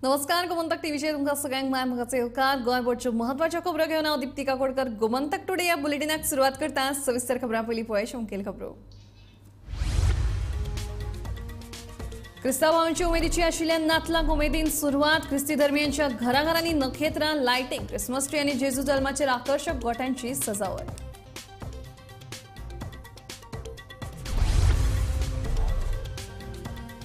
नमस्कार, गोमंतक टीव्हीचेर तुमकां सगळ्यांक माय मोगाचो येवकार. गोंय बोर्डच्यो म्हत्वाच्यो खबरो घेवन हांव दीप्ती काकोडकर गोमंतक टुडे ह्या बुलेटिनाक सुरवात करता. सविस्तर खबरां पयलीं पळय मुखेल खबरो. क्रिस्तांव भावांची उमेदीची आशिल्ल्या नातलांक उमेदीन सुरवात. क्रिस्ती धर्मियांच्या घराघरांनी नखेत्रां, लायटींग, क्रिसमस ट्री आनी जेजू जल्माचेर आकर्शक गोठ्यांची सजावट.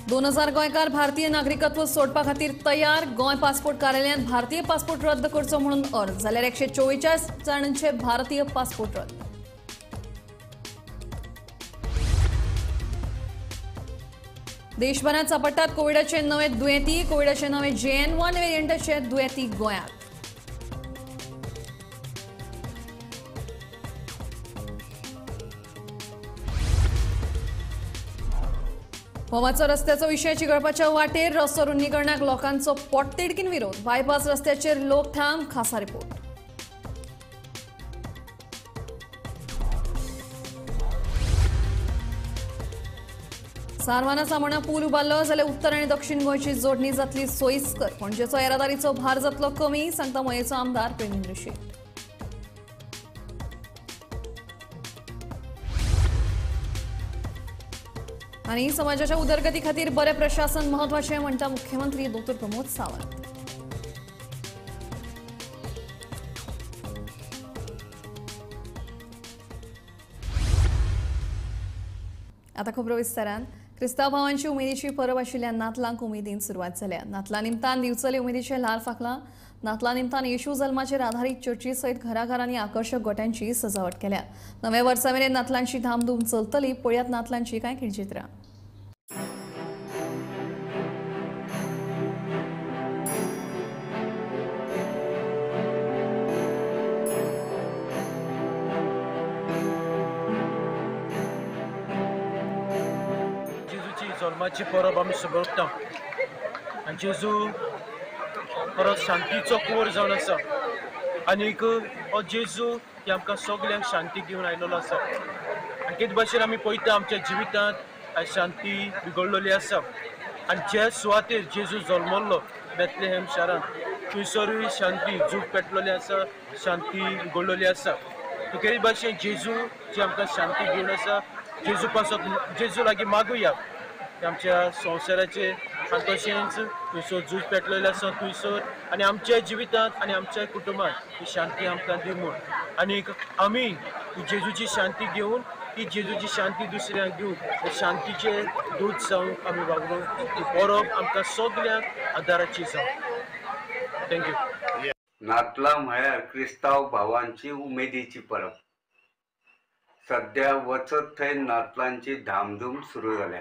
दोन हजार गोंयकार भारतीय नागरिकत्व सोडपा खातीर तयार. गोंय पासपोर्ट कार्यालयान भारतीय पासपोर्ट रद्द करचो म्हणून अर्ज जाल्यार 144 जाणांचे भारतीय पासपोर्ट रद्द. देशभरात सापडटात कोविडाचे नवे दुयेंती. कोविडाचे नवे JN1 व्हेरियंटाचे दुयेंती गोंयांत. भोवाचो रस्त्याचो विशय चिघळपाच्या वाटेर. रस्तो रुंदीकरणाक लोकांचो पोटतिडकीन विरोध. बायपास रस्त्याचेर लोक ठाम. खासा रिपोर्ट. सारवाना सामोणा पूल उबारलो जाल्यार उत्तर आनी दक्षिण गोंयची जोडणी जातली सोयीस्कर. पणजेचो येरादारीचो भार जातलो कमी, सांगता मयेचो आमदार प्रेमेंद्र शेट. आनी समाजाच्या उदरगती खातीर बरें प्रशासन म्हत्वाचें म्हणटा मुख्यमंत्री डॉ प्रमोद सावंत. आता खबरो विस्तारान. क्रिस्तांव भावांची उमेदीची परब आशिल्ल्या नातलांक उमेदीन सुरवात जाल्या. नातला निमतान दिवचले उमेदीचें ल्हार फांकलां. नातला निमतान येशू जल्माचेर आधारीत चर्ची सयत घराघरांनी आकर्शक गोट्यांची सजावट केल्या. नव्या वर्सा मेरेन नातलांची धामधूम चलतली. पळयात नातलांची कांय खिणचित्रां. जल्माची परब आमी समजता आनी जेजू परत शांतीचो कुंवर जावन आसा आनीक हो जेजू ही आमकां सगल्यांक शांती घेवन आयलेलो आसा. आनी तेच भाशेन आमी पळयता आमच्या जिवितांत आयज शांती बिगडलेली आसा आनी जे सुवातेर जेजू जल्मल्लो बेथलेहेम शारांत थंयसरूय शांती झूज पेटलेली आसा, शांती बिगडलेली आसा. तेच भाशेन जेजू जी आमकां शांती घेवन आसा, जेजू पासत जेजू लागीं मागुया आमच्या संवसाराचेर आनी तशेंच थंयसर झूज पेटलेलें आसा थंयसर आनी आमच्या जिवितांत आनी आमच्या कुटुंबांत ही शांती आमकां दी म्हूण. आनीक आमी जेजूची शांती घेवन ती जेजूची शांती दुसऱ्यांक दिवन शांतीचे दूत जावन आमी वागून ही परब आमकां सगल्यांक आदाराची जावं. Thank you. नातलां म्हळ्यार क्रिस्तांव भावांची उमेदीची परब. सद्या वचत थंय नातलांची धामधूम सुरू जाल्या.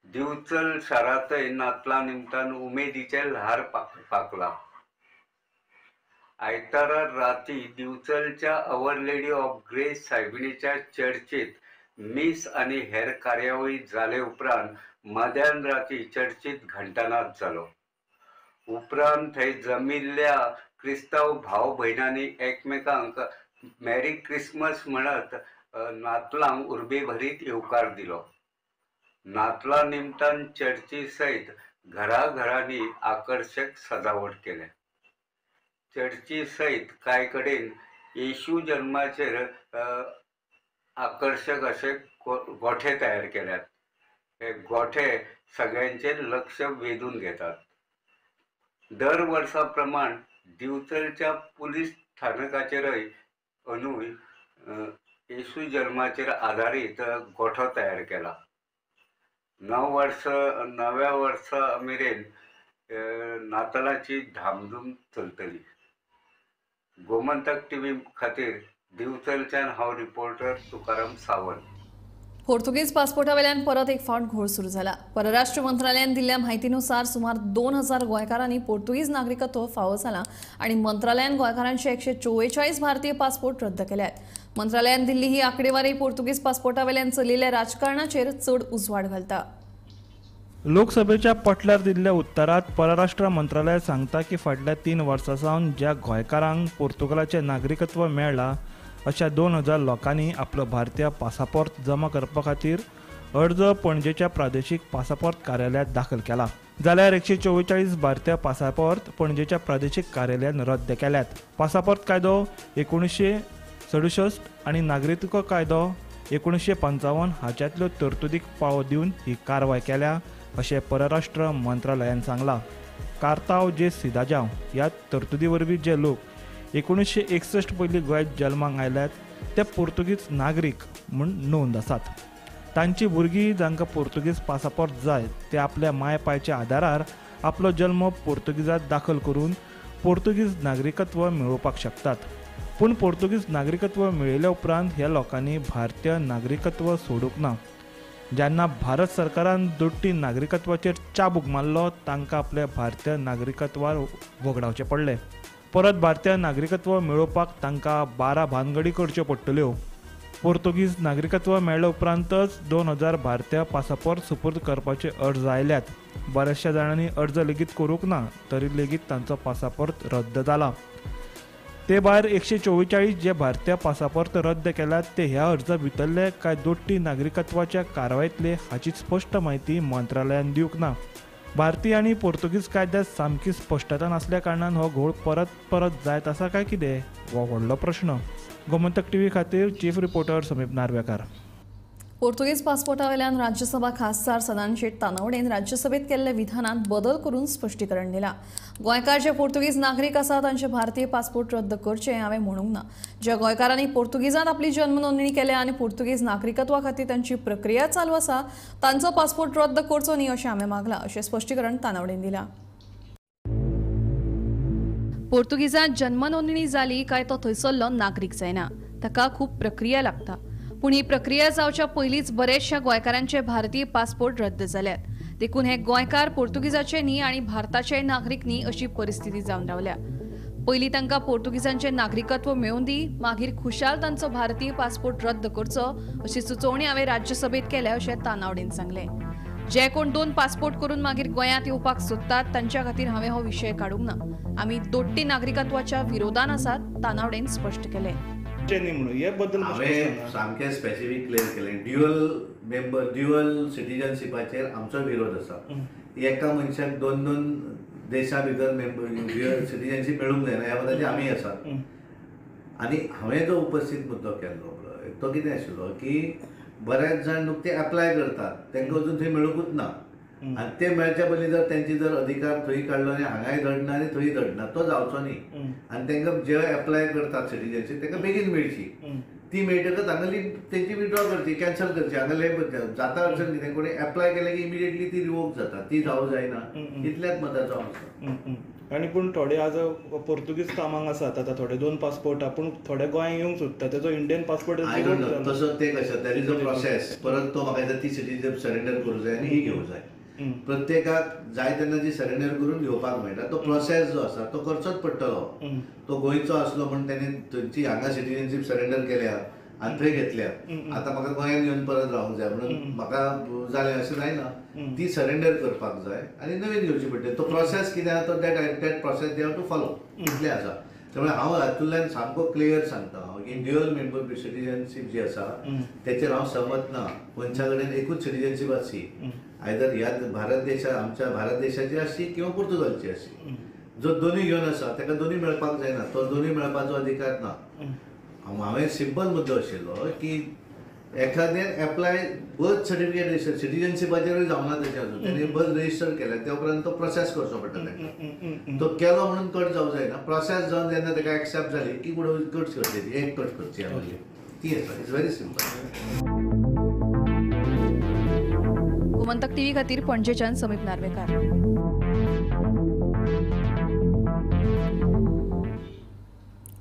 दिवचल शारांतय नातलां निमतान उमेदीचें ल्हार फांकलां. आयतारा राती दिवचलच्या our lady of grace सायबिणीच्या चर्चीत मीस आनी हेर कार्यावळी जाले उपरांत मध्यान राती चर्चीत घंटानाद जालो. उपरांत थंय जमिल्ल्या क्रिस्तांव भाव भयणांनी एकमेकांक मॅरी क्रिसमस म्हणत नातलांक उर्बेभरीत येवकार दिलो. नातला निमतान चर्ची सयत घराघरांनी आकर्शक सजावट केल्या. चर्ची सयत कांय कडेन येशू जल्माचेर आकर्शक अशे गोठे तयार केल्यात. हे गोठे सगळ्यांचे लक्ष वेधून घेतात. दर वर्सा प्रमाण दिवचलच्या पुलीस स्थानकाचेरय अंदूय येशू जल्माचेर आधारीत गोठो तयार केला. नव्या वर्सा मेरेन नातलाची धामधूम चलतली. गोमंतक टीव्ही खातीर दिवचलच्यान हांव रिपोर्टर तुकाराम सावंत. पोर्तुगीज पासपोर्टावेल्यान परत एक फावट घोळ सुरू जाला. परराष्ट्र मंत्रालयान दिल्ल्या म्हायतीनुसार सुमार 2000 गोंयकारांनी पोर्तुगीज नागरिकत्व फावो जाला आनी मंत्रालयान गोंयकारांचे 144 भारतीय पासपोर्ट रद्द केल्यात. मंत्रालयान दिल्ली ही आंकडेवारी पोर्तुगीज पासपोर्टावेल्यान चलिल्ल्या राजकारणाचेर चड उजवाड घालता. लोकसभेच्या पटल्यार दिल्ल्या उत्तरात परराष्ट्र मंत्रालय सांगता की फाटल्या 3 वर्सां सावन ज्या गोंयकारांक पोर्तुगालाचें नागरिकत्व मेळ्ळां अशा 2000 लोकांनी आपलो भारतीय पासापोर्ट जमा करपा खातीर अर्ज पणजेच्या प्रादेशीक पासापोर्त कार्यालयांत दाखल केला. जाल्यार 144 भारतीय पासापोर्त पणजेच्या प्रादेशीक कार्यालयान रद्द केल्यात. पासापोर्त कायदो 1967 आनी नागरिकत्व कायदो 1955 हाच्यांतल्यो तरतुदीक पाळो दिवन ही कारवाय केल्या अशें परराष्ट्र मंत्रालयान सांगलां. कार्ताव जे सिदाजांव ह्या तरतुदी वरवीं जे लोक 1961 पयलीं गोंयांत जल्माक आयल्यात ते पोर्तुगीज नागरीक म्हूण नोंद आसात. तांची भुरगीं जांकां पोर्तुगीज पासापोर्त जाय ते आपल्या माय पायच्या आदारार आपलो जल्म पोर्तुगीजांत दाखल करून पोर्तुगीज नागरिकत्व मेळोवपाक शकतात. पूण पोर्तुगीज नागरिकत्व मेळयल्या उपरांत ह्या लोकांनी भारतीय नागरिकत्व सोडूंक ना. जेन्ना भारत सरकारान दोट्टी नागरिकत्वाचेर चाबूक मारलो तांकां आपल्या भारतीय नागरिकत्वार वगडावचें पडलें. परत भारतीय नागरिकत्व मेळोवपाक तांकां 12 भानगडी करच्यो पडटल्यो. पोर्तुगीज नागरिकत्व मेळ्ळे उपरांतच 2000 भारतीय पासापोर्त सुपूर्द करपाचे अर्ज आयल्यात. बऱ्याचशा जाणांनी अर्ज लेगीत करूंक ना तरी लेगीत तांचो पासापोर्त रद्द जाला. ते भायर 144 जे भारतीय पासापोर्त रद्द केल्यात ते ह्या अर्जा भितरले काय दोट्टी नागरिकत्वाच्या कारवायेंतले हाची स्पश्ट म्हायती मंत्रालयान दिवंक ना. भारतीय आनी पोर्तुगीज कायद्यांत सामकी स्पश्टता नासल्या कारणान हो घोळ परत परत जायत आसा काय कितें हो व्हडलो प्रश्न. गोमंतक टीव्ही खातीर चीफ रिपोर्टर समीप नार्वेकार. पोर्तुगीज पासपोर्टावेल्यान राज्यसभा खासदार सदानंद शेट तानावडेन राज्यसभेत केल्ल्या विधानात बदल करून स्पश्टीकरण दिला. गोंयकार जे पोर्तुगीज नागरीक आसा तांचे भारतीय पासपोर्ट रद्द करचे हांवें म्हणूंक ना. ज्या गोंयकारांनी पोर्तुगीजांत आपली जन्म नोंदणी केल्या आनी पोर्तुगीज नागरिकत्वा खातीर तांची प्रक्रिया चालू आसा तांचो पासपोर्ट रद्द करचो न्ही अशें हांवें मागलां अशें स्पश्टीकरण तानावडेन दिलां. पोर्तुगीजांत जन्म नोंदणी जाली काय तो थंयसरलो नागरीक जायना, ताका खूब प्रक्रिया लागता. पूण ही प्रक्रिया जावच्या पयलींच बरेचशा गोंयकारांचे भारतीय पासपोर्ट रद्द जाल्यात. देखून हे गोंयकार पोर्तुगीजाचे न्ही आनी भारताचे नागरीक न्ही अशी परिस्थिती जावन रावल्या. पयलीं तांकां पोर्तुगीजांचें नागरिकत्व मेळूं दी, मागीर खुशाल तांचो भारतीय पासपोर्ट रद्द करचो अशी सुचोवणी हांवें राज्यसभेत केल्या अशें तानावडेन सांगलें. जे कोण 2 पासपोर्ट करून मागीर गोंयांत येवपाक सोदतात तांच्या खातीर हांवें हो विशय काडूंक ना. आमी दोट्टी नागरिकत्वाच्या विरोधान आसात, तानावडेन स्पश्ट केलें. हांवें सामकें स्पेसिफीक क्लियर केलें, ड्युअल मेंबर ड्युअल सिटीजनशिपाचेर आमचो विरोध आसा. एका मनशाक 2-2 देशां भितर मेंबर ड्युअल सिटीजनशीप मेळूंक जायना ह्या मताचे आमी आसात. आनी हांवें जो उपस्थित मुद्दो केल्लो पळय तो कितें आशिल्लो की बऱ्याच जाण नुकते एप्लाय करतात तांकां अजून थंय मेळुंकूच ना आनी ते मेळच्या पयलीं जर तेंचे जर अधिकार थंय काडलो आनी हांगाय घडना आनी थंय घडना तो जावचो न्ही. आनी तांकां जे एप्लाय करतात सिटीजनशीप तांकां बेगीन मेळची, ती मेळटकच हांगा तेंची विड्रॉ करची, कॅन्सल करची. हांगा जाता अडचण कितें कोणी एप्लाय केलें की इमिडिएटली ती रिवोक जाता, ती जावं जायना इतल्याच मताचो आसा. आनी पूण थोडे आज पोर्तुगीज कामाक आसात आतां, थोडे 2 पासपोर्ट पूण थोडे गोंयांत येवंक सोदता तेजो इंडियन पासपोर्ट तसो ते कशें there is a process. परत तो म्हाका दिसता ती सिटीजनशीप सरेंडर करूंक जाय आनी ही घेवंक जाय. प्रत्येकाक जाय तेन्ना जी सरेंडर करून घेवपाक मेळटा तो प्रोसेस जो आसा तो करचोच पडटलो. तो गोंयचो आसलो म्हूण तेणें थंयची हांगा सिटीजनशीप सरेंडर केल्या आनी थंय घेतल्या, आतां म्हाका गोंयांत येवन परत रावंक जाय म्हणून म्हाका जालें अशें जायना. ती सरेंडर करपाक जाय आनी नवीन घेवची पडटली. तो प्रोसेस कितें आसा तो that process they have to follow इतलें आसा. त्यामुळे हांव हातूंतल्यान सामको क्लियर सांगता हांव की ड्युअल मेंबर सिटीजनशीप जी आसा तेचेर हांव सहमत ना. मनशा कडेन एकूच सिटीजनशीप आसची, आयदर ह्या भारत देशा आमच्या भारत देशाची आसची किंवा पुर्तुगालची आसची. जो दोनूय घेवन आसा ताका दोनूय मेळपाक जायना, तो दोनूय मेळपाचो अधिकार ना. हांवें सिंपल मुद्दो आशिल्लो की एखाद्यान एप्लाय बर्थ सर्टिफिकेट सिटीजनशिपाचेरूय जावना तेचें अजून, तेणें बर्थ रजिस्टर केलें त्या उपरांत तो प्रोसेस करचो पडटा ताका. तो केलो म्हणून कट जावंक जायना, प्रोसेस जावन जेन्ना ताका एक्सेप्ट जाली की कट करची, एक कट करची आमची ती आसा. It's very simple. Gomantak TV खातीर पणजेच्यान समीप नार्वेकार.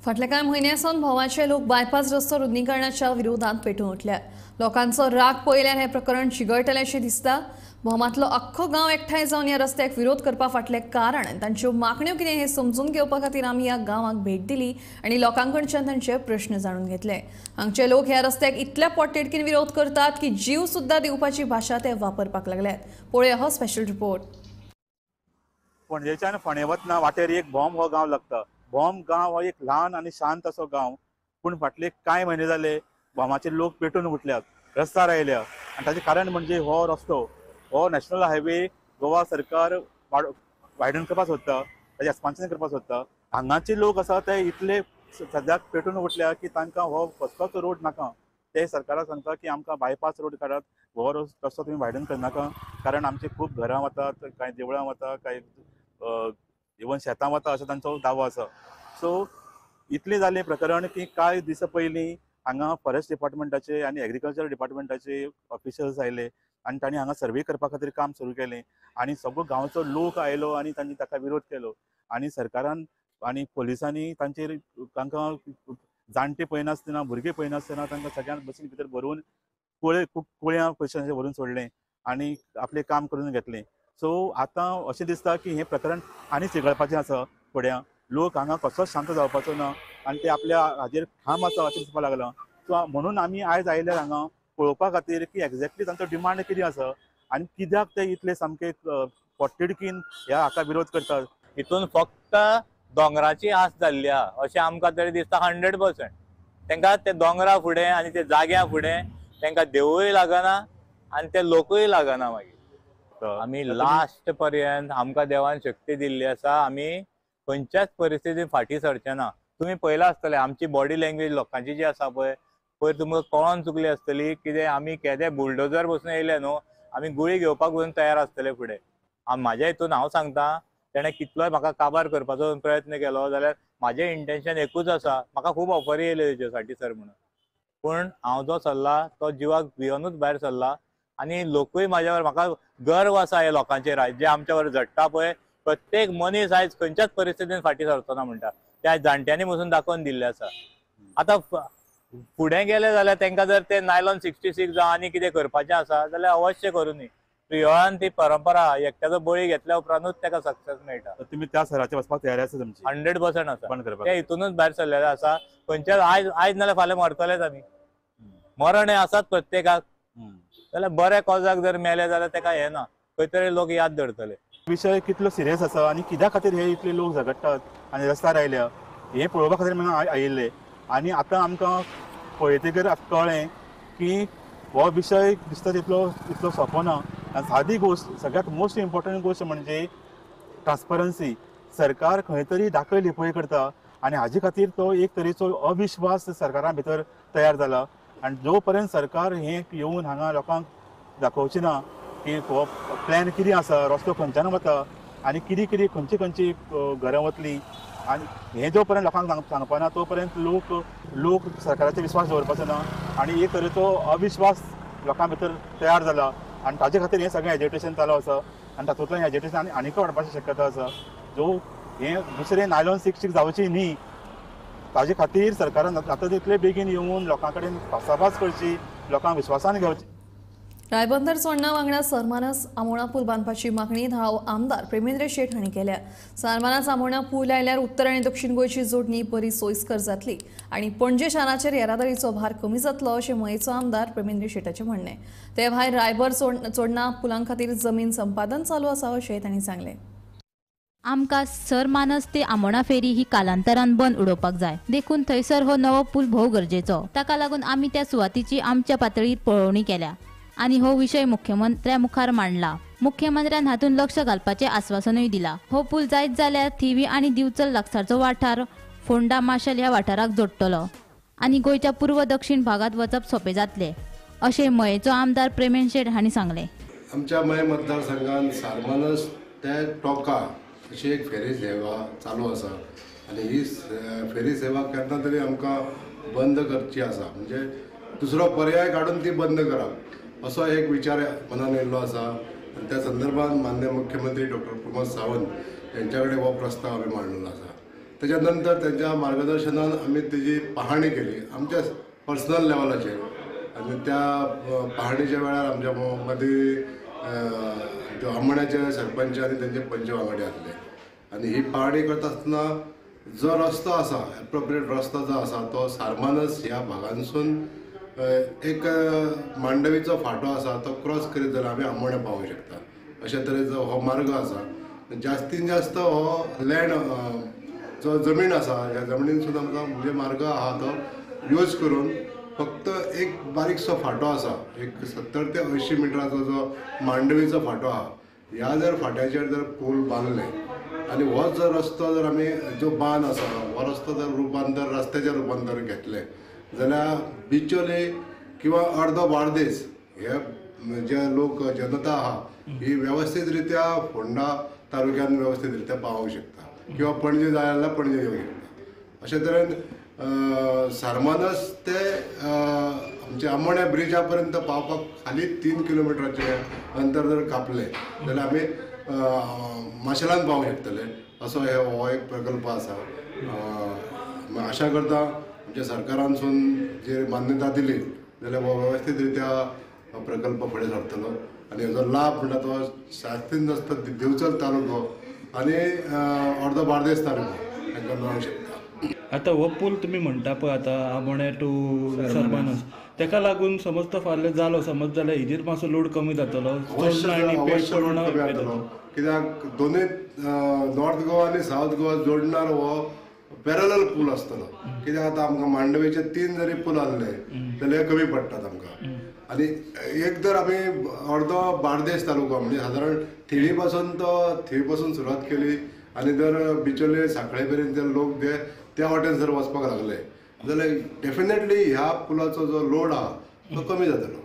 फाटल्या कांय म्हयन्या सावन भोवाचे लोक बायपास रस्तो रुंदीकरणाच्या विरोधात पेटून उठल्यात. लोकांचो राग पळयल्यार हें प्रकरण चिगळटलें अशें दिसता. भोमांतलो अख्खो गांव एकठांय जावन ह्या रस्त्याक विरोध करपा फाटलें कारण आनी तांच्यो मागण्यो कितें हें समजून घेवपा खातीर आमी ह्या गांवाक भेट दिली आनी लोकां कडच्यान तांचे प्रश्न जाणून घेतले. हांगचे लोक ह्या रस्त्याक इतल्या पोटतिडकीन विरोध करतात की जीव सुद्दां दिवपाची भाशा ते वापरपाक लागल्यात. पळोवया हो स्पेशल रिपोर्ट. पणजेच्यान फोंडें वतना वाटेर एक भोम हो गांव लागता. भोम गांव हो एक ल्हान आनी शांत असो गांव, पूण फाटले कांय म्हयने जाले भोमाचे लोक पेटून उठल्यात. रस्त्यार आयल्या आनी ताचें कारण म्हणजे हो रस्तो हो नॅशनल हायवे गोवा सरकार वायडन करपाक सोदता, ताचें एक्सपान्शन करपाक सोदता. हांगाचे लोक आसा ते इतले सद्याक पेटून उठल्या की तांकां हो कसलोच रोड नाका. ते सरकाराक सांगता की आमकां बायपास रोड काडात, हो रस्तो तुमी वायडन करनाका, कारण आमचे खूब घरां वतात, कांय देवळां वता, कांय इवन शेतां वता अशें तांचो दावो आसा. सो इतलें जालें प्रकरण की कांय दिसां पयलीं हांगा फॉरेस्ट डिपार्टमेंटाचे आनी एग्रीकल्चर डिपार्टमेंटाचे ऑफिशल्स आयले आनी तांणी हांगा सर्वे करपा खातीर काम सुरू केलें आनी सगळो गांवचो लोक आयलो आनी तांणी ताका विरोध केलो आनी सरकारान आनी पोलिसांनी तांचेर तांकां जाणटे पळयनासतना भुरगीं पळयनासतना तांकां सगळ्यांक बसीन भितर भरून कुळ्यां पयशांचेर व्हरून सोडलें आनी आपलें काम करून घेतलें. सो आतां अशें दिसता की हें प्रकरण आनी चिघळपाचें आसा. फुड्यां लोक हांगा कसोच शांत जावपाचो ना आनी ते आपल्या हाजेर ठाम आसा अशें दिसपाक लागलां. सो म्हणून आमी आयज आयले हांगा पळोवपा खातीर की एक्झॅक्टली तांचो डिमांड कितें आसा आनी कित्याक ते इतले सामके पोटतिडकीन ह्या हाका विरोध करतात. हितून फक्त दोंगराची आस जाल्ली आहा अशें आमकां तरी दिसता. 100% तांकां ते दोंगरा फुडें आनी ते जाग्या फुडें तांकां देवूय लागना आनी ते लोकूय लागना. मागीर आमी लास्ट पर्यंत आमकां देवान शक्ती दिल्ली आसा, आमी खंयच्याच परिस्थितीन फाटीं सरचे ना. तुमी पळयलां आसतलें आमची बॉडी लँग्वेज लोकांची जी आसा पळय, पयर तुमकां कळोन चुकली आसतली कितें आमी केदे बुलडोजर बसून येयले न्हू, आमी गुळी घेवपाक पसून तयार आसतले फुडें. म्हाज्या हितून हांव सांगता तेणें कितलोय म्हाका काबार करपाचो प्रयत्न केलो जाल्यार म्हाजें इंटेन्शन एकूच आसा. म्हाका खूब ऑफरी येयल्यो तेच्यो साठी सर म्हणून, पूण हांव जो सरला तो जिवाक भियोनूच भायर सरला आनी लोकूय म्हाज्यावर, म्हाका गर्व आसा ह्या लोकांचेर आयज जे आमच्यावर झडटा पळय. प्रत्येक मनीस आयज खंयच्याच परिस्थितीन फाटीं सरचो ना म्हणटा, त्या जाणट्यांनी पसून दाखोवन दिल्लें आसा. आतां फुडें गेले जाल्यार तांकां जर ते नायलॉन 66 जावं आनी कितें करपाचें आसा जाल्यार अवश्य करूं न्ही. प्रियोळान ती परंपरा एकट्याचो बळी घेतल्या उपरांतूच ताका सक्सेस मेळटा. तुमी त्या सराचे वचपाक तयार आसा तुमची? 100% आसा. ते हितूनच भायर सरलेले आसा. खंयच्याच आयज आयज नाल्यार फाल्यां मरतलेच आमी, मरण हें आसाच प्रत्येकाक. जाल्यार बऱ्या कॉजाक जर मेले जाल्यार ताका हें ना, खंय तरी लोक याद दवरतले. विशय कितलो सिरियस आसा आनी कित्या खातीर हे इतले लोक झगडटात आनी रस्त्यार आयल्या हें पळोवपा खातीर आमी आयिल्ले आनी आतां आमकां पळयतकीर कळ्ळें की हो विशय दिसता तितलो इतलो सोंपो ना. आनी सादी गोश्ट, सगळ्यांत मोस्ट इम्पॉर्टंट गोश्ट म्हणजे ट्रान्सपरन्सी. सरकार खंय तरी दाखय लिपय करता आनी हाजे खातीर तो एक तरेचो अविश्वास सरकारा भितर तयार जाला. आनी जो पर्यंत सरकार हें येवन हांगा लोकांक दाखोवचें ना की हो प्लॅन कितें आसा, रस्तो खंयच्यान वता आनी कितें कितें खंयची खंयची घरां वतलीं, आनी हें जो पर्यंत लोकांक सांगपा ना तो पर्यंत लोक लोक सरकाराचेर विश्वास दवरपाचो ना आनी एक तरेचो अविश्वास लोकां भितर तयार जाला आनी ताजे खातीर हें सगळें एजिटेशन चालू आसा आनी तातूंतल्यान एजिटेशन आनी आनीक वाडपाची शक्यता आसा. जो हें दुसरें नायलॉन 66 जावची न्ही ताजे खातीर सरकारान आतां तितले बेगीन येवन लोकां कडेन भासाभास करची, लोकांक विश्वासान घेवची. रायबंदर चोडणा वांगडा सरमानस आमोणा पूल बांदपाची मागणी धाव आमदार प्रेमेंद्र शेट हांणी केल्या. सरमानस आमोणा पूल आयल्यार उत्तर आनी दक्षिण गोंयची जोडणी बरी सोयीस्कर जातली आनी पणजे शाराचेर येरादारीचो भार कमी जातलो अशें मयेचो आमदार प्रेमेंद्र शेटाचें म्हणणें. ते भायर रायबर चोडणा पुलां खातीर जमीन संपादन चालू आसा अशें तांणी सांगलें. आमकां सरमानस ते आमोणा फेरी ही कालांतरान बंद उडोवपाक जाय, देखून थंयसर हो नवो पूल भोव गरजेचो. ताका लागून आमी त्या सुवातीची आमच्या पातळीर पळोवणी केल्या आनी हो विशय मुख्यमंत्र्या मुखार मांडला. मुख्यमंत्र्यान हातूंत लक्ष घालपाचें आस्वासनूय दिला. हो पूल जायत जाल्यार थिवी आनी दिवचल लागसारचो वाठार फोंडा माशेल ह्या वाठाराक जोडटलो आनी गोंयच्या पूर्व दक्षिण भागात वचप सोंपें जातलें अशें मयेचो आमदार प्रेमेन शेट हांणी सांगलें. आमच्या मये मतदारसंघात सारमानस ते टोका अशी एक फेरी सेवा चालू आसा आनी ही फेरी सेवा केन्ना तरी आमकां बंद करची आसा, म्हणजे दुसरो पर्याय काडून ती बंद करप असो एक विचार मनान येयल्लो आसा आनी त्या संदर्भात माननीय मुख्यमंत्री डॉक्टर प्रमोद सावंत यांच्या कडेन हो प्रस्ताव आमी मांडलेलो आसा. तेच्या नंतर तेंच्या मार्गदर्शनान आमी तेजी पाहणी केली आमच्या पर्सनल लेवलाचेर आनी त्या पाहणीच्या वेळार आमच्या मदीं आमोण्याचे सरपंच आनी तेंचे पंच वांगडी आसले आनी ही पाहणी करता आसतना जो रस्तो आसा एप्रोप्रिएट रस्तो जो आसा तो सारमानस ह्या भागांसून एक मांडवीचो फांटो आसा तो क्रॉस करीत जाल्यार आमी आमोण्या पावूंक शकता अशे तरेचो हो मार्ग आसा. जास्तीन जास्त हो लँड जो जमीन आसा ह्या जमनीन सुद्दां आमकां म्हणजे मार्ग आहा तो यूज करून फक्त एक बारीकसो फांटो आसा, एक 70 ते 80 मिटराचो जो मांडवीचो फांटो आहा, ह्या जर फांट्याचेर जर पूल बांदले आनी हो जर रस्तो जर आमी जो बांद आसा हो रस्तो जर रुपांतर रस्त्याचें रुपांतर घेतलें जाल्यार बिचोले किंवा अर्दो बार्देस हे जे लोक जनता आहा ही वेवस्थीत रित्या फोंडा तालुक्यान वेवस्थीत रित्या पावोंक शकता किंवा पणजे जाय जाल्यार पणजे येवंक शकता. अशे तरेन सारमानस ते आमच्या आमोण्या ब्रिजा पर्यंत पावपाक खाली 3 किलोमिटराचें अंतर जर कापलें जाल्यार आमी माशेलान पावंक शकतले असो हो एक प्रकल्प आसा. आशा करता आमच्या सरकारानसून जे मान्यता दिली जाल्यार हो वेवस्थीत रित्या प्रकल्प फुडें सरतलो आनी हेजो लाभ म्हणटा तो जास्तीत जास्त दिवचल तालुको आनी अर्दो बार्देस तालुको हांकां मेळोंक शकता. आतां हो पूल तुमी म्हणटा पळय आतां आमोण्या टू सरमानस, तेका लागून समज तो फाल्यां जालो समज जाल्यार हेजेर मातसो लोड कमी जातलो, अवश्य लोड कमी जातलो. कित्याक दोनूय नॉर्थ गोवा आनी सावथ गोवा जोडणार हो पॅरलल पूल आसतलो. कित्याक आतां आमकां मांडवीचे 3 जरी पूल आहले जाल्यार कमी पडटात आमकां. आनी एक जर आमी अर्दो बार्देस तालुको म्हणजे सादारण थिळी पासून तो थिळी पासून सुरवात केली आनी जर बिचोले साखळे मेरेन जे लोक जे त्या वाटेन जर वचपाक लागले जाल्यार डेफिनेटली ह्या पुलाचो जो लोड आहा तो कमी जातलो.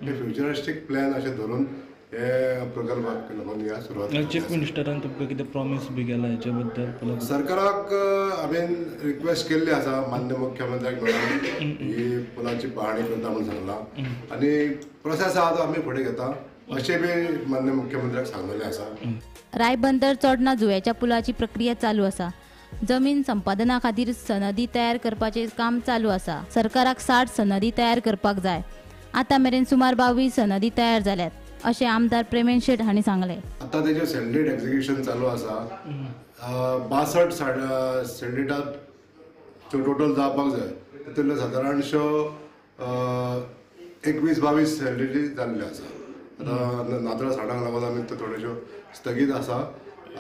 हे फ्युचरिस्टीक प्लॅन अशें धरून हे प्रकल्पाक लागून ह्या सुरवात. चीफ मिनिस्टरान तुमकां कितें प्रॉमीस बी केला हेच्या बद्दल? सरकाराक हांवें रिक्वेस्ट केल्ली आसा, मान्य मुख्यमंत्र्याक मेळून ही पुलाची पाहणी करता म्हूण सांगलां आनी प्रोसेस आहा तो आमी फुडें घेता अशें बी मान्य मुख्यमंत्र्याक सांगलेलें आसा. रायबंदर चोडणा जुव्याच्या पुलाची प्रक्रिया चालू आसा. जमीन संपादना खातीर सनदी तयार करपाचें काम चालू आसा. सरकाराक 60 सनदी तयार करपाक जाय. आतां मेरेन सुमार 22 सनदी तयार जाल्यात अशें आमदार प्रेमेन शेट हांणी सांगलें. आतां तेजें सेल डीड एक्झिक्युशन चालू आसा. 62 सेल डीडाचो टोटल जावपाक जाय, तितूंतल्यो सादारणश्यो 21-22 सेल डीडी जाल्ल्यो आसा. आतां नातळ सणाक लागून आमी त्यो थोड्योश्यो स्थगीत आसा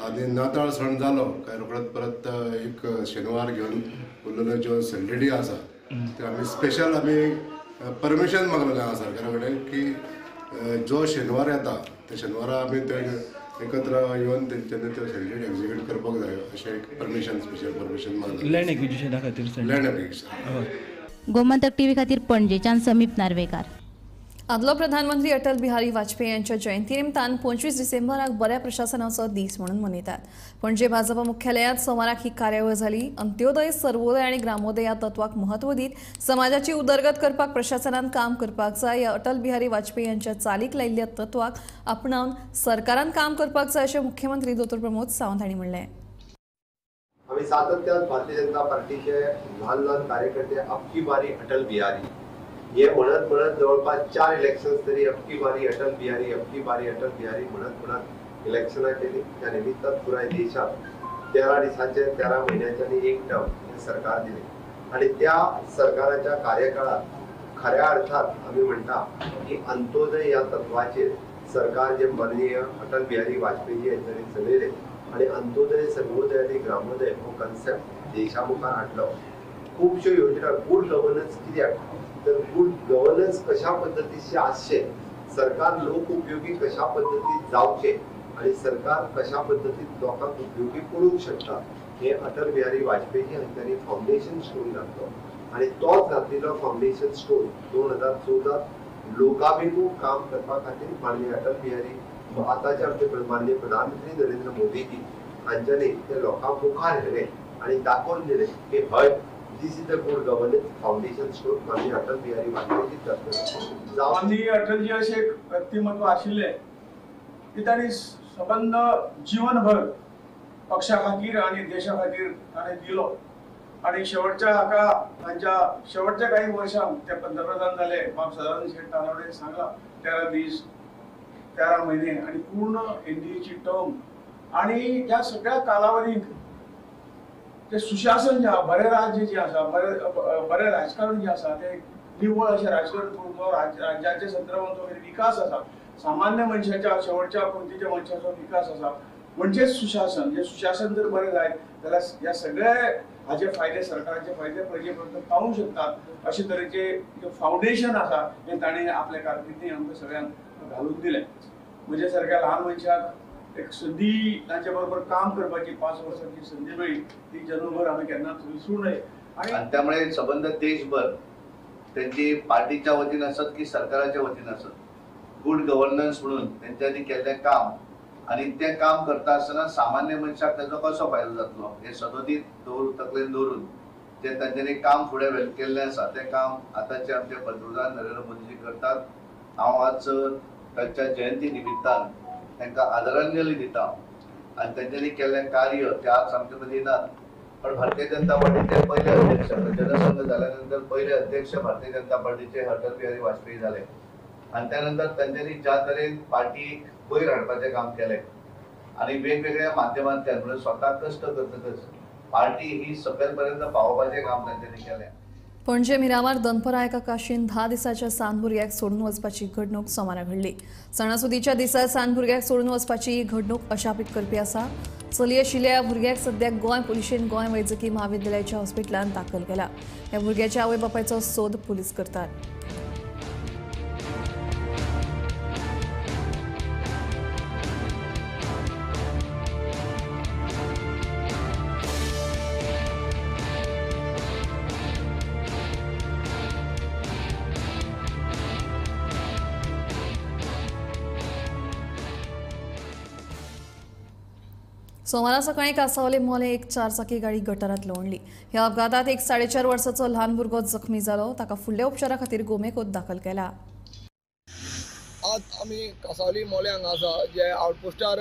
आनी नाताळ सण जालो काय रोखडोच परत एक शेनवार घेवन उरलेल्यो ज्यो सेल डीडी आसा त्यो आमी स्पेशल आमी परमिशन मागलेलें आसा सरकारा कडेन की जो शेनवार येता त्या शेनवारा आमी ते एकत्र येवन तेंच्यांनी त्यो सेल डीड एक्झिक्यूट करपाक जाय अशें एक परमिशन स्पेशल परमिशन मागलें लँड एक्विजिशना खातीर. Land acquisition. Gomantak TV खातीर पणजेच्यान समीप नार्वेकार. आदलो प्रधानमंत्री अटल बिहारी वाजपेयी यांच्या जयंती निमतान 25 डिसेंबराक बऱ्या प्रशासनाचो दीस म्हणून मनयतात. पणजे भाजपा मुख्यालयात सोमाराक ही कार्यावळ जाली. अंत्योदय, सर्वोदय आनी ग्रामोदय ह्या तत्वाक म्हत्व दीत समाजाची उदरगत करपाक प्रशासनान काम करपाक जाय. ह्या अटल बिहारी वाजपेयी यांच्या चालीक लायिल्ल्या तत्वाक आपणावन सरकारान काम करपाक जाय अशें मुख्यमंत्री दोतोर प्रमोद सावंत हांणी म्हणलें. आमी सातत्यान भारतीय जनता पार्टीचे ल्हान ल्हान कार्यकर्ते अबकी बारी अटल बिहारी हे म्हणत म्हणत जवळपास 4 इलेक्शन्स तरी अबकी बारी अटल बिहारी अबकी बारी अटल बिहारी म्हणत म्हणत इलेक्शनां केली. त्या निमित्तान पुराय देशात 13 दिसांचे 13 म्हयन्याचे आनी एक टर्म हे सरकार दिले आनी त्या सरकाराच्या कार्यकाळात खऱ्या अर्थात आमी म्हणटा की अंत्योदय ह्या तत्वाचेर सरकार जे माननीय अटल बिहारी वाजपेयी यांच्यानी चलयले आनी अंत्योदय, सर्वोदय आनी ग्रामोदय हो कन्सेप्ट देशा मुखार हाडलो. खुबश्यो योजना गुड गव्हर्नन्स कित्याक तर गुड गव्हर्नन्स कशा पद्दतीचे आसचें, सरकार लोक उपयोगी कशा पद्दतीन जावचें आनी सरकार कशा पद्दतीन लोकांक उपयोगी पडूंक शकता हे अटल बिहारी वाजपेयी हांच्यांनी फावंडेशन स्टोन घातलो आनी तोच घातलेलो फावंडेशन स्टोन 2014 लोकाभिमुख काम करपा खातीर माननीय अटल बिहारी आतांचे आमचे माननीय प्रधानमंत्री नरेंद्र मोदीजी हांच्यांनी ते लोकां मुखार व्हेलें आनी दाखोवन दिलें की हय, This is the good governance foundation stone माननीय अटल बिहारी वाजपेयी तत्व. माननीय अटलजी अशें एक व्यक्तिमत्व आशिल्लें की तांणी सबंद जीवनभर पक्षा खातीर आनी देशा खातीर ताणें दिलो आनी शेवटच्या हाका तांच्या शेवटच्या काही वर्षांक ते पंतप्रधान जाले. बाब सदानंद शेट तानावडे सांगला 13 दीस 13 महिने आनी पूर्ण एनडीएची टर्म आनी ह्या सगळ्या कालावधीत ते सुशासन जे आसा, बरें राज्य जें आसा, बरें राजकारण जें आसा तें निवळ अशें राजकारण करून राज्याच्या संदर्भात जो विकास आसा, सामान्य मनशाच्या शेवटच्या पंक्तीच्या मनशाचो विकास आसा म्हणजेच सुशासन. जे सुशासन जर बरें जायत जाल्यार ह्या सगळ्या हाचे फायदे सरकाराचे फायदे प्रजे पर्यंत पावूंक शकतात अशे तरेचे फावंडेशन आसा हें ताणें आपल्या कारकिर्दीन आमकां सगळ्यांक घालून दिलें. म्हज्या सारक्या ल्हान मनशाक एक संदी तांचे बरोबर काम करपाची 5 वर्सांची संदी मेळ्ळी, ती जन्मभर आमी केन्नाच विसरूं नये. आणि त्यामुळे सबंध देशभर त्यांची पार्टीच्या वतीन असत की सरकाराच्या वतीन असत गुड गव्हर्नन्स म्हणून त्यांच्यानी केल्लें काम आणि ते काम करता आसतना सामान्य मनशाक ताचो कसो फायदो जातलो हे सदोदीत दवरून तकलेन दवरून जे तांच्यांनी काम फुडें केल्लें आसा तें काम आतांचे आमचे पंतप्रधान नरेंद्र मोदीजी करतात. हांव आज तांच्या जयंती निमित्तान तांकां आदरांजली दिता आनी तांच्यांनी केल्लें कार्य ते आज आमचे मदीं नात, पण भारतीय जनता पार्टीचे पहिले अध्यक्ष जनसंघ झाल्यानंतर पहिले अध्यक्ष भारतीय जनता पार्टीचे अटल बिहारी वाजपेयी झाले आणि त्यानंतर तांच्यांनी ज्या तरेन पार्टी वयर हाडपाचें काम केलें आणि वेगवेगळ्या माध्यमांतल्यान म्हणजे स्वता कश्ट करतकच पार्टी ही सकयल पर्यंत पावोवपाचें काम तांच्यांनी केलें. पणजे मिरामार दनपरां एका काशीन 10 दिसाच्या सान भुरग्याक सोडून वचपाची घडणूक सोमारा घडली. सणासुदीच्या दिसा सान भुरग्याक सोडून वचपाची ही घडणूक अशापीत करपी आसा. चली आशिल्ल्या भुरग्याक सद्या गोंय पुलिशेन गोंय वैजकी म्हाविद्यालयाच्या हॉस्पिटलांत दाखल केला. ह्या भुरग्याच्या आवय बापायचो सोद पुलीस करतात. सोमारा सकाळी कासावले मोले एक 4 चाकी गाडी गटारात लोंडली. ह्या अपघातात एक 4.5 वर्साचो ल्हान भुरगो जखमी जालो. ताका फुडल्या उपचारा खातीर गोमेकोत दाखल केला. आज आमी कासावली मोले हांगा आसा, जे आउटपोस्टार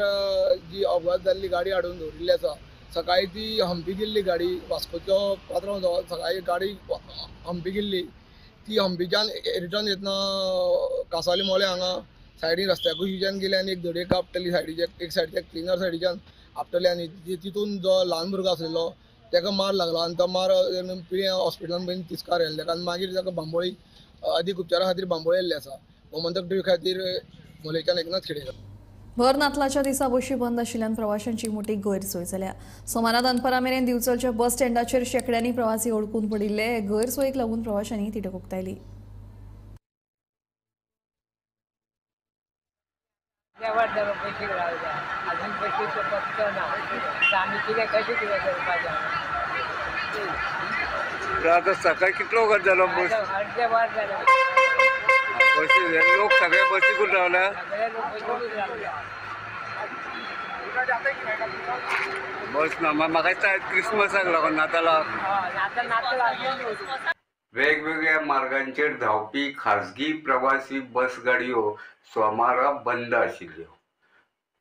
जी अपघात जाल्ली गाडी हाडून दवरिल्ली आसा. सकाळी ती हम्पी गेल्ली गाडी, वास्कोचो पात्रांव सकाळी गाडी हम्पी गेल्ली, ती हम्पीच्यान रिटर्न येतना कासावली मोले हांगा सायडीन रस्त्या कुशीच्यान गेली आनी एक धडयेक आपटली सायडीच्या, एक सायडीच्या क्लिनर सायडीच्यान आपटले आनी तितून जो ल्हान भुरगो आसलेलो ताका मार लागलो आनी तो मार पिळ्यां हॉस्पिटलान पयलीं तिस्कार येयले ताका आनी मागीर ताका बांबोळी अदीक उपचारा खातीर बांबोळी येयल्ले आसा. गोमंतक टिव्ही खातीर मोलेच्यान एकनाथ खेडेकर. भर नातलाच्या दिसा बशी बंद आशिल्ल्यान प्रवाशांची मोठी गैरसोय जाल्या. सोमारा दनपरां मेरेन दिवचलच्या बस स्टँडाचेर शेंकड्यांनी प्रवासी अडकून पडिल्ले. गैरसोयीक लागून प्रवाशांनी तिडक उक्तायली. अजून बशीचो पत्तो ना, आमी कितें कशें कितें करपाचें? आतां सकाळी कितलो वगत जालो? बस अर्दे वर जालें. बसी लोक सगळे बसीकूच रावल्या, बस ना. म्हाका दिसता क्रिसमसाक लागून नातालाक वेगवेगळ्या मार्गांचेर धांवपी खाजगी प्रवासी बस गाडयो सोमारा बंद आशिल्ल्यो.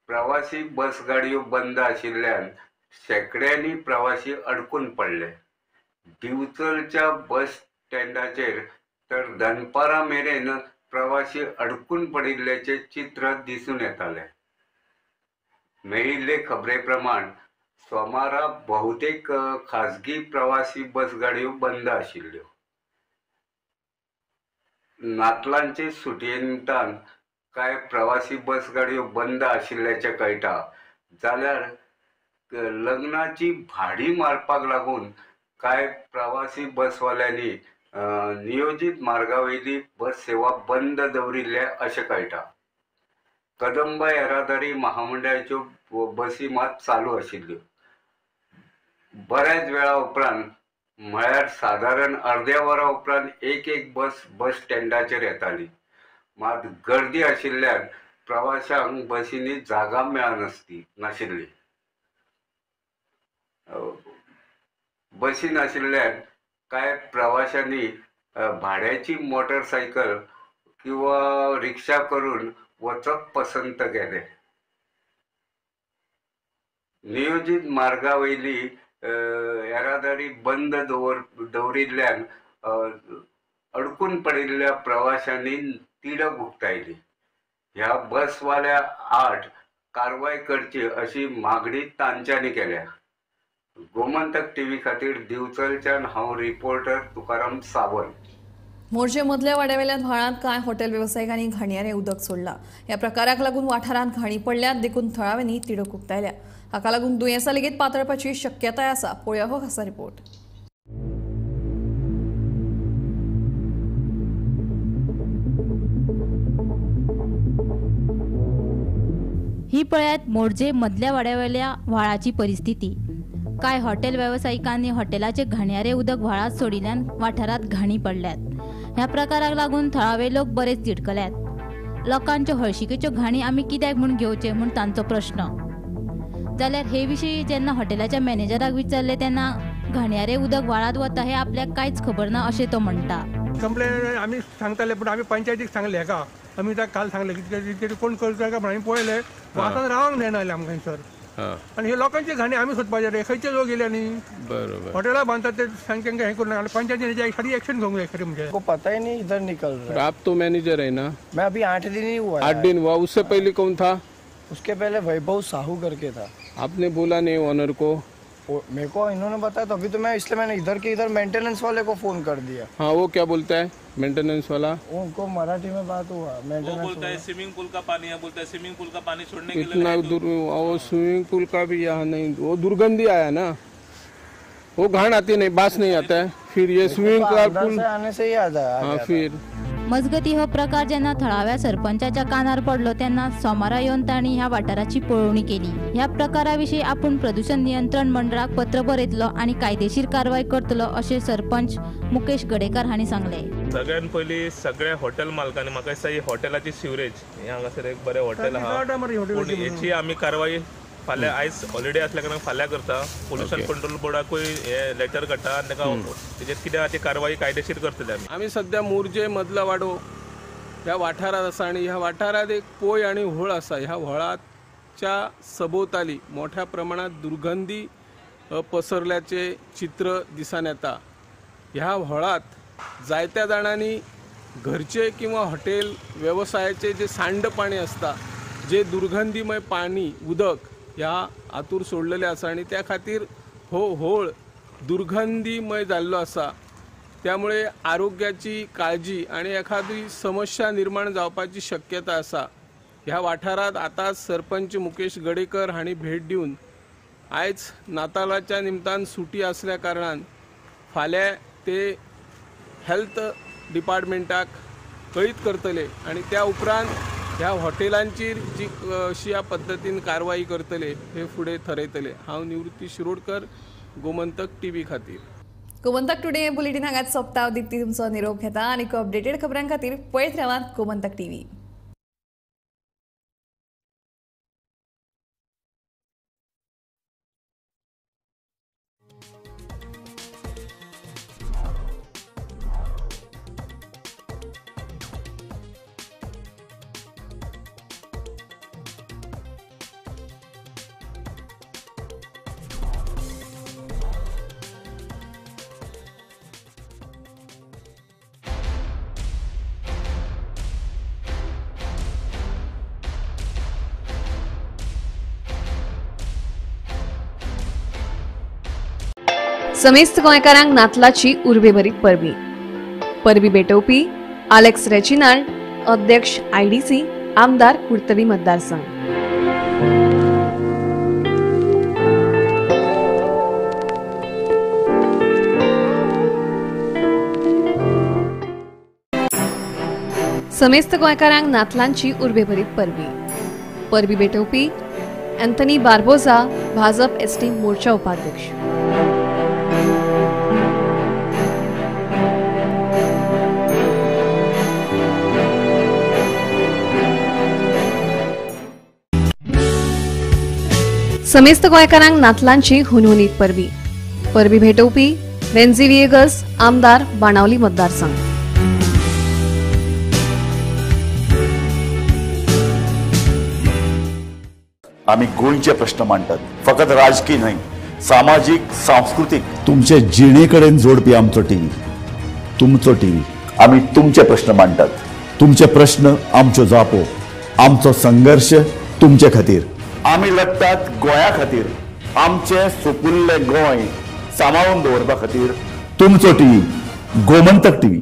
प्रवासी बस गाडयो बंद आशिल्ल्यान शेंकड्यांनी प्रवासी अडकून पडले. दिवचलच्या बस स्टँडाचेर तर दनपारां मेरेन प्रवासी अडकून पडिल्ल्याचें चित्र दिसून येतालें. मेळिल्ले खबरे प्रमाण सोमारा बहुतेक खाजगी प्रवासी बस गाडयो बंद आशिल्ल्यो. नातलांचे सुटये निमतान कांय प्रवासी बस गाडयो बंद आशिल्ल्याचें कळटा, जाल्यार लग्नाची भाडी मारपाक लागून कांय प्रवासी बसवाल्यांनी नियोजीत मार्गावयली बस सेवा बंद दवरिल्ले अशें कळटा. कदंबा येरादारी महामंडळाच्यो बसी मात चालू आशिल्ल्यो. बऱ्याच वेळा उपरांत म्हळ्यार सादारण अर्द्या वरा उपरांत एक एक बस बस स्टँडाचेर येताली. मात गर्दी आशिल्ल्यान प्रवाशांक बसींनी जागा मेळनासली नाशिल्ली. बसी नाशिल्ल्यान कांय प्रवाशांनी भाड्याची मोटरसायकल किंवा रिक्षा करून वचप पसंत केलें. नियोजीत मार्गावयली येरादारी बंद दवरिल्ल्यान अडकून पडिल्ल्या प्रवाशांनी तिडक उक्तायली. ह्या बसवाल्या आड कारवाय करची अशी मागणी तांच्यांनी केल्या. गोमंतक टीव्ही खातीर दिवचलच्यान हांव रिपोर्टर तुकाराम सावंत. मोरजे मदल्या वाड्यावेल्या व्हाळांत कांय हॉटेल वेवसायिकांनी घाणयारें उदक सोडलां. ह्या प्रकाराक लागून वाठारांत घाणी पडल्यात देखून थळाव्यांनी तिडक उक्तायल्या. हाका लागून दुयेंसां लेगीत पातळपाची शक्यताय आसा. पळोवया हो खासा रिपोर्ट. ही पळयात मोरजे मदल्या वाड्यावेल्या व्हाळाची परिस्थिती. कांय हॉटेल वेवसायिकांनी हॉटेलाचे घाणयारे उदक व्हाळांत सोडिल्ल्यान वाठारांत घाणी पडल्यात. ह्या प्रकाराक लागून थळावे लोक बरेच तिडकल्यात. लोकांच्यो हळशिकेच्यो घाणी आमी कित्याक म्हूण घेवचे म्हूण तांचो प्रश्न. जाल्यार हे विशीं जेन्ना हॉटेलाच्या मॅनेजराक विचारलें तेन्ना घाणयारे उदक व्हाळांत वता हें आपल्याक कांयच खबर ना अशें तो म्हणटा. कंप्लेन आमी सांगताले पूण आमी पंचायतीक सांगले हेका, आमी ताका काल सांगले की कोण करता काय म्हण आमी पळयले वासान रावंक जायना जालें आमकां सर. आनी हे लोकांचे घाणी आमी सोदपाचे रे, खंयचे लोक गेले न्ही बरोबर हॉटेलां बांदतात ते तांकां हें करूं नाका. पंचायतीन खरी एक्शन घेवंक जाय खरी म्हणजे. को पता ही नहीं इधर निकल रहा है. आप तो मैनेजर है ना? मैं अभी 8 दिन ही हुआ. 8 दिन हुआ. उससे पहले कौन था? उसके पहले वैभव साहू करके था. आपने बोला नहीं ओनर को? मेरे को इन्होंने बताया तो अभी तो मैं इसलिए मैंने इधर के इधर मेंटेनेंस वाले को फोन कर दिया. हाँ, वो क्या बोलता है मेंटेनेंस वाला? उनको मराठी में बात हुआ. वो बोलता है स्विमिंग पूल का पानी है, बोलता है स्विमिंग पूल का पानी छोड़ने के लिए इतना दूर. वो स्विमिंग पूल का भी यहाँ नहीं, वो दुर्गंधी आया ना, वो घाण आती नहीं, बास नहीं आता है. फिर ये स्विमिंग पूल आने से ही आता है. हाँ, फिर मजगती हो प्रकार जेन्ना थळाव्या सरपंचाच्या कानार पडलो तेन्ना सोमारा येवन तांणी ह्या वाठाराची पळोवणी केली. ह्या प्रकारा विशीं आपूण प्रदूषण नियंत्रण मंडळाक पत्र बरयतलो आनी कायदेशीर कारवाय करतलो अशें सरपंच मुकेश गडेकर हांणी सांगलें. सगळ्यात पयलीं सगळ्या हॉटेल मालकांनी, म्हाका दिसता ही हॉटेलाची सिवरेज हे हांगासर एक बरें हॉटेल आहा, पूण हेची आमी कारवाय फाल्यां, आयज हॉलिडे असल्या कारणान फाल्यां करता. पोल्युशन कंट्रोल बोर्डाकूय हे लेटर काडटा आनी ताका तेजेर कितें आहा ती कारवाई कायदेशीर करतले आमी. आमी सद्या मोरजे मदला वाडो ह्या वाठारांत आसा आनी ह्या वाठारांत एक पोय आनी व्होळ आसा. ह्या व्होळाच्या सभोवताली मोठ्या प्रमाणात दुर्गंधी पसरल्याचें चित्र दिसान येता. ह्या व्होळांत जायत्या जाणांनी घरचे किंवा हॉटेल वेवसायाचे जे सांड पाणी आसता, जे दुर्गंधीमय पाणी उदक ह्या हातूर सोडलेले आसा आनी त्या खातीर हो होळ दुर्गंधीमय जाल्लो आसा. त्यामुळे आरोग्याची काळजी आनी एखादी समस्या निर्माण जावपाची शक्यता आसा. ह्या वाठारांत आतां सरपंच मुकेश गडेकर हांणी भेट दिवन आयज नातालाच्या निमतान सुटी आसल्या कारणान फाल्यां ते हेल्थ डिपार्टमेंटाक कळीत करतले आनी त्या उपरांत ह्या हॉटेलांचेर जी अशी ह्या पद्दतीन कारवाई करतले हे फुडें थरयतले. हांव निवृत्ती शिरोडकर, गोमंतक टीव्ही खातीर. गोमंतक टुडे बुलेटीन हांगाच सोंपता. दीप्ती तुमचो निरोप घेता आनी अपडेटेड खबरां खातीर पळयत रावात गोमंतक टीव्ही. समेस्त गोंयकारांक नातलाची उर्बेभरीत परबी. परबी भेटोवपी आलेक्स रेजिनाल्ड, अध्यक्ष IDC, आमदार कुडतरी मतदारसंघ. समेस्त गोंयकारांक नातलांची उर्बेभरीत परबी. परबी भेटोवपी अँथनी बार्बोजा, भाजप ST मोर्चा उपाध्यक्ष. समेस्त गोंयकारांक नातलांची हुनहुनीत परबी. परबी भेटोवपी वेन्झी व्हिएगस, आमदार बाणावली मतदारसंघ. आमी गोंयचे प्रश्न मांडटात, फकत राजकीय न्हय, सामाजीक, सांस्कृतीक, तुमचे जिणे कडेन जोडपी आमचो टीव्ही, तुमचो टीव्ही. आमी तुमचे प्रश्न मांडटात, तुमचे प्रश्न आमच्यो जापो, आमचो संघर्श तुमचे खातीर. आमी लढटात गोंया खातीर, आमचें सुपुल्लें गोंय सांबाळून दवरपा खातीर. तुमचो टीव्ही, गोमंतक टीव्ही.